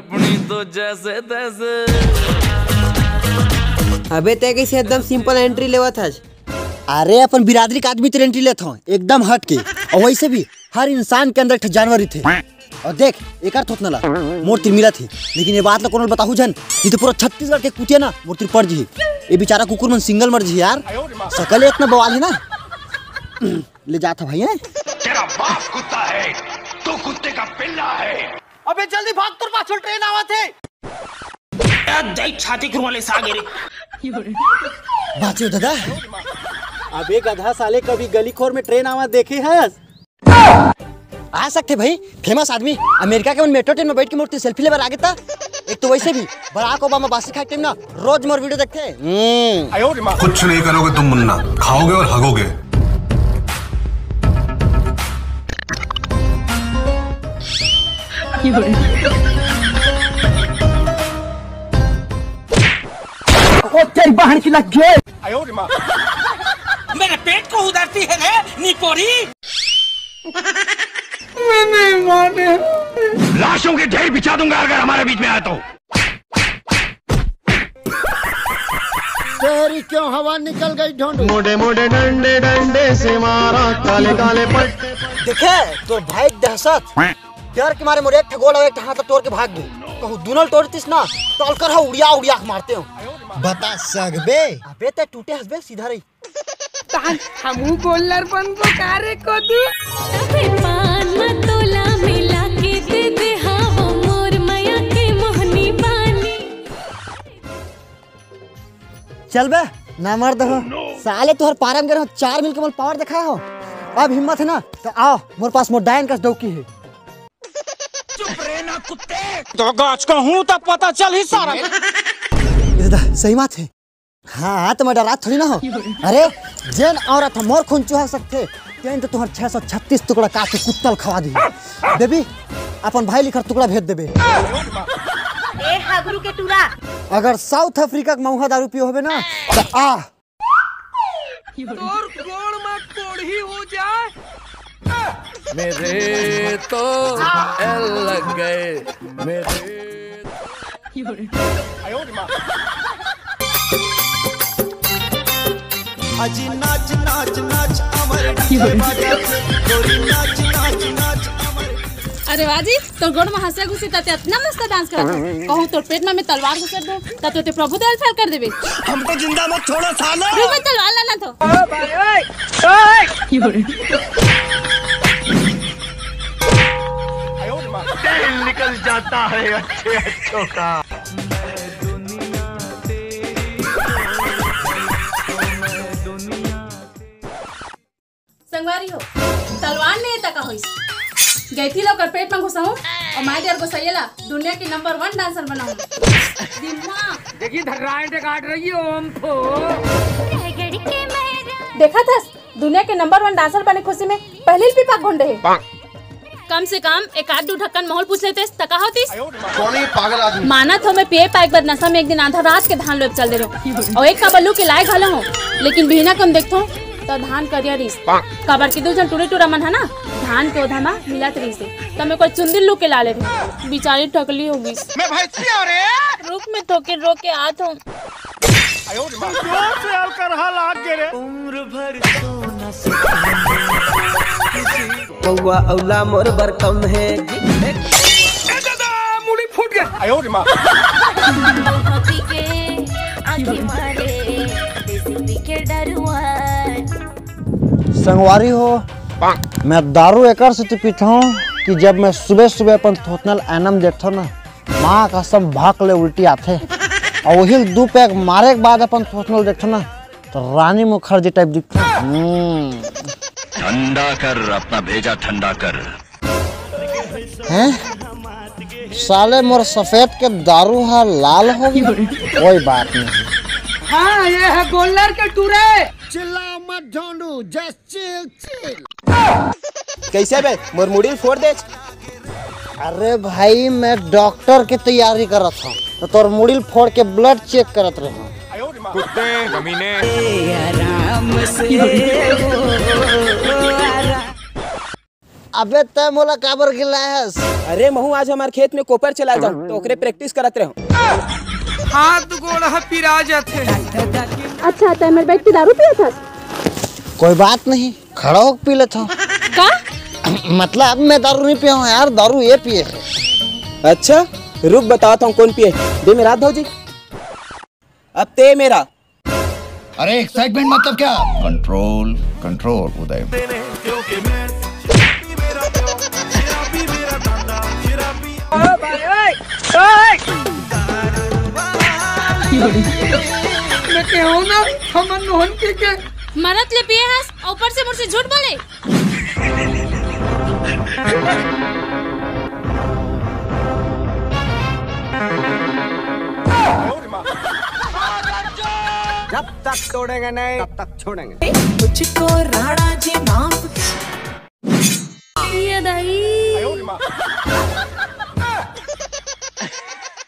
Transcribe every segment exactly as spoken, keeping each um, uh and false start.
अपनी तो जैसे तैसे। अबे तैं कइसे एकदम simple entry लेवत हस? अरे अपन बिरादरी के आदमी तो entry लेत हंव, एकदम हट के। अउ वइसे भी हर इंसान के अंदर एक ठो जानवर रहिथे। अउ देख एकर थोथना ला, मोर तीर मिलत हे, लेकिन ये बात ला कोनो ल बताहू झन, नहीं तो पूरा छत्तीसगढ़ के कुतिया ना मोर तीर पड़ जही। ये बेचारा कुकुर मन single मर जही यार, सकल ए अतना बवाल हे ना। ले जात हंव भाई, हैं? तेरा बाप कुत्ता है, तू कुत्ते का पिल्ला है। अबे जल्दी भाग, तोर पाछू ले train आवत हे। ए, देख छाती खुरवा ले सागे रे। बाँचे हो दादा। अबे गधा साले, कभी गली खोर में train आवत देखे हस? आ सकथे भाई, famous आदमी अमेरिका के मन metro train में बइठ के मोर तीर selfie लेबर आगे ता। एक तो वइसे भी बराक ओबामा बासी खाए के time ना रोज मोर video देखथे। हम्म। कुछ नहीं करोगे तुम मुन्ना, खाओगे और हगोगे। ओ तेरी बहन की लग गई। मेरे पेट को उधरती है रे निपोरी। मैं नहीं माने। लाशों के ढेर बिछा दूंगा अगर हमारे बीच में आया तो। तेरी क्यों हवा निकल गई ढोंडू। मोटे मोटे डंडे डंडे से मारा काले काले पट्टे। देखे तोर भाई के दहशत, डर के मारे मोर एक ठे गोड़ अउ एक ठे हाथ तोड़ के भाग गे। कहूँ दुनों ल टोरतिस ना, तो अलकर ह उड़िया उड़िया के मारतेंव। बता सकबे। अबे तैं टूटे हस बे, सीधा रही। तहन हमहू गोल्लर बनबो का रे कोदू? तबे पान म तोला मिला के दे दे, हाँ वो मोर मया के मोहनी बानी। चल बे, ना मर दहो। साले तोहर पारा म गे रहो, चार मिल के मोर power देखाए हो। अब हिम्मत हे ना, तो आव, मोर पास मोर डायन कस डौकी हे। चुप रे ना कुत्ते। तो गाछ का हूँ तो पता चल ही सारा। ये दादा, सही बात हे। हाँ, हाँ, तो मैं डरात थोड़ी ना हो। अरे, जेन औरत ह मोर खून चुहा सकथे, तेन तो तुहर छह सौ छत्तीस टुकड़ा काट के कुत्ता ल खवा दी। देबी, अपन भाई लिखर टुकड़ा भेज देबे। ए हागरू के टूरा। अगर South Africa के महुआ दारू पियो होबे ना, तो आ। तोर गोड़ में कोढ़ी हो जाए। मेरे तो एल लग गए, मेरे। अजी नाच नाच नाच अमर डीजे बाजा, गोरी नाच नाच नाच अमर। अरे वाह जी, तोर गोड़ में हंसिया घुसी त तैं अतना मस्त dance करत हस। कहूँ तोर पेट में मैं तलवार घुसेर दूँ त तैं प्रभु दयाल फेल कर देबे। हमको जिंदा मत छोड़ो सालो। रुक, मैं तलवार लाना तो। तेल निकल जाता है अच्छे अच्छों का। संगवारी हो, तलवार नहीं तका होइस। गैठी ला ओकर पेट में घुसाऊं अउ my dear गोसैया ला दुनिया के number one dancer बनाऊं। दिमाग। देखी धर्राए काट रही हो हम तो। देखा थस, दुनिया के number one dancer बने खुशी में पहली पीपा घोंडे हे। कम से कम एक आध दू ढक्कन माहौल पूछ लेतेस, त का होतिस? कौन है ये पागल आदमी? मानत हो, मैं पिए पाए के बाद नशा में एक दिन आधा रात के धान लुए चल दे रहेंव। अउ एक काबर लू के लाए घलो हों, लेकिन बिहना कम देखथों, त धान करिया रहिस। काबर के दू झन टूरी टूरा मन ह ना, धान के ओधा म मिलत रहिस हे, त मैं कोई चुंदी लू के ला ले रहेंव। बिचारी टकली हो गिस। मैं भैंसी हूँ रे। रुक, मैं थोकिन रो के आत हों। जोर से अलकरहा लाग गे रे। उम्र भर सोना से बउआ अउला मोर बर कम हे। ए दादा, मुड़ी फूट गया। आयो रे माँ। पी के आंखें मारे, देसी पी के डरुआ। संगवारी हो, मैं दारू एकर सेती पीथों कि जब मैं सुबह सुबह अपन थोथना ल आईना म देखथों ना, माँ कसम भक ले उल्टी आथे। अउ उही ल दू पैग मारे के बाद अपन थोथना ल देखथों ना, तो रानी मुखर्जी type दिखथों। हम्म। ठंडा कर, अपना भेजा ठंडा कर। हैं? साले मोर सफेद के दारू हा लाल हो गया। कोई बात नहीं। हाँ, ये है गोल्लर के टूरे। चिल्ला मत ढोंडू, just chill, chill। कैसे बे, मोर मुड़ी ल फोड़ दे? अरे भाई, मैं डॉक्टर के तैयारी करत हूँ, तो तोर मुड़ी ल फोड़ के blood check करत रहे हूँ। कुत्ते, कमीने। आराम से वो, आराम। अबे तै मोला काबर गिलायस? अरे महू आज हमार खेत में कोपर चला जाओ तो ओकरे practice करत रहो। हाथ गोड़ ह पिरा जाथे। अच्छा तै मेरे बैठ के दारू पिया था? कोई बात नहीं, खड़ा होके पी लेता हूँ। का? मतलब मैं दारू नहीं पिया हूँ यार, दारू ये पिए है। अच्छा रुक बताता हूँ कौन पिए। दे मेरा हाथ भौजी। अब ते मेरा। अरे एक्साइटमेंट मतलब क्या? कंट्रोल कंट्रोल उदय। मैं कहूँ ना हमन नोहन के के मरत ले पिए हस, ऊपर से मुझसे झूठ बोले। जब तक तोड़ेंगे नहीं तब तक छोड़ेंगे। तुझको राणा जी माफ। ये दाई।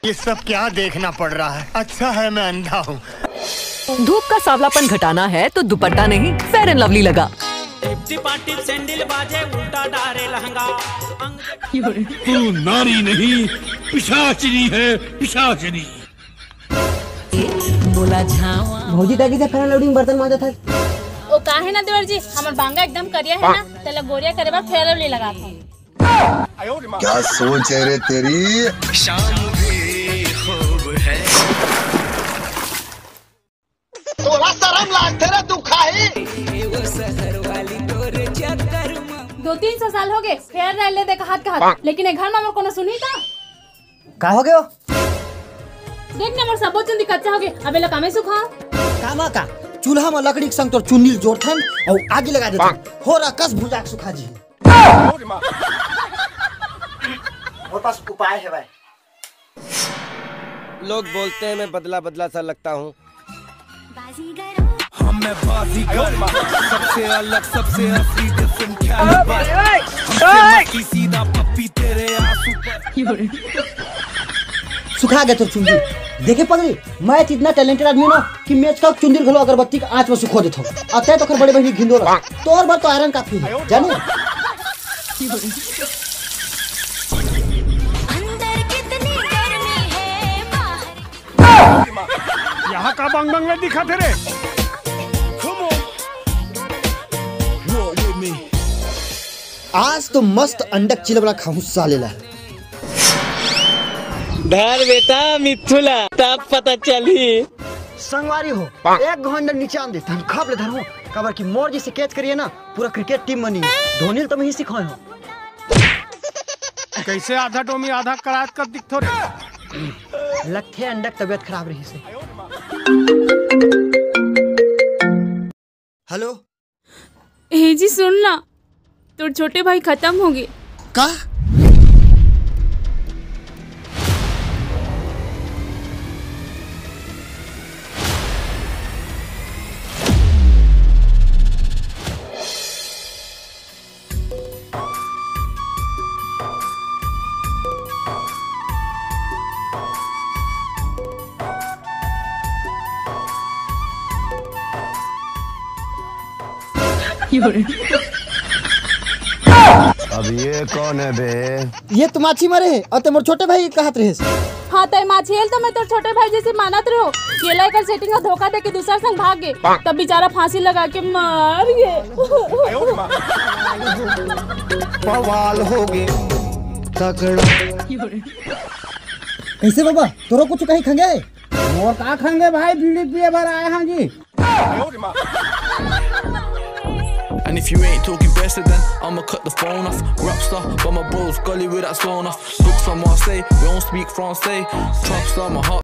ये सब क्या देखना पड़ रहा है? अच्छा है मैं अंधा हूँ। धूप का सावलापन घटाना है तो दुपट्टा नहीं, फेयर एंड लवली लगा। टिप टिपा टिप सैंडल बाजे, उल्टा डारे लहंगा। तू नारी नहीं, पिशाचिनी है, पिशाचिनी। भौजी, तै कइसे फेयर लवली में बर्तन मांजत हस? ओ काहे ना देवर जी, हमर बांगा एकदम करिया है ना, तेला गोरिया करे बर फेयर लवली लगात हूँ। क्या सोच है रे तेरी? शाम भी खूब है। तोला शरम लागथे रे, तू खाही। दो तीन सौ साल हो गए फेयर लवली दे कहत कहत, लेकिन ए घर में मोर कोनो सुनही का? का हो गयो? देख ना, मोर सबो चुंदी कच्चा हो गए, अब एला कामे सुखा। कामा का? चूल्हा में लकड़ी के संग तोर चुन्नी ल जोड़थन अउ आगी लगा देथन। हो रहा कस भुजा के सुखा जी। मोर पास उपाय है भाई। लोग बोलते हैं मैं बदला बदला सा लगता हूँ। हम मैं बाजीगर, सबसे अलग, सबसे असली, डिफरेंट कैलिबर। हमसे मस्ती सीधा पप्पी तेरे आंसू पर। सुखा गए तोर चुंदी। देखे पगली, मैं इतना टैलेंटेड आदमी हूँ ना कि मेचका चुंदी ल घलो अगरबत्ती के आंच में सुखो देता हूँ। अतः तो कर बड़े बहनी घिंदोला, तोर बर तो आयरन काफी है, जाने? अंदर कितनी गर्मी है, बाहर यहाँ का बंग बंग दिखा थे रे। आज तो मस्त अंडक चिलबड़ा खाऊं साले ला। धर बेटा मिथुला, तब पता चली। संगवारी हो, एक घंटा नीचे आन दे, तहन खप ले धरहूं, काबर कि मोर जैसे कैच करिए ना, पूरा क्रिकेट टीम बनी। धोनी ल तो मैं ही सिखाए हूं। कैसे आधा डोमी आधा करात कर दिखथो रे? लगथे अंडक तबीयत खराब रही से। हेलो। हे जी सुन ना, तोर छोटे भाई खत्म हो गए। का? अब ये कौन है बे? ये तो माछी मरे हे, अउ ते मोर छोटे भाई कहत रहे। हाँ, तय माछी एल तो मैं तोर छोटे भाई जैसे मानत रहो। ये लेकर सेटिंग का धोखा दे के दूसरा संग भाग गए, तब बेचारा फांसी लगा के मर गए। बवाल हो गए तगड़ा। कैसे बाबा, तोरो कुछ कहीं खंगे? मोर का खंगे भाई, बीड़ी पिए बर आए हाँ जी। And if you ain't talking better, then I'ma cut the phone off. Rapstar, but my bros gully with that sawn off. Look from Marseille, we don't speak français. Trap star, my heart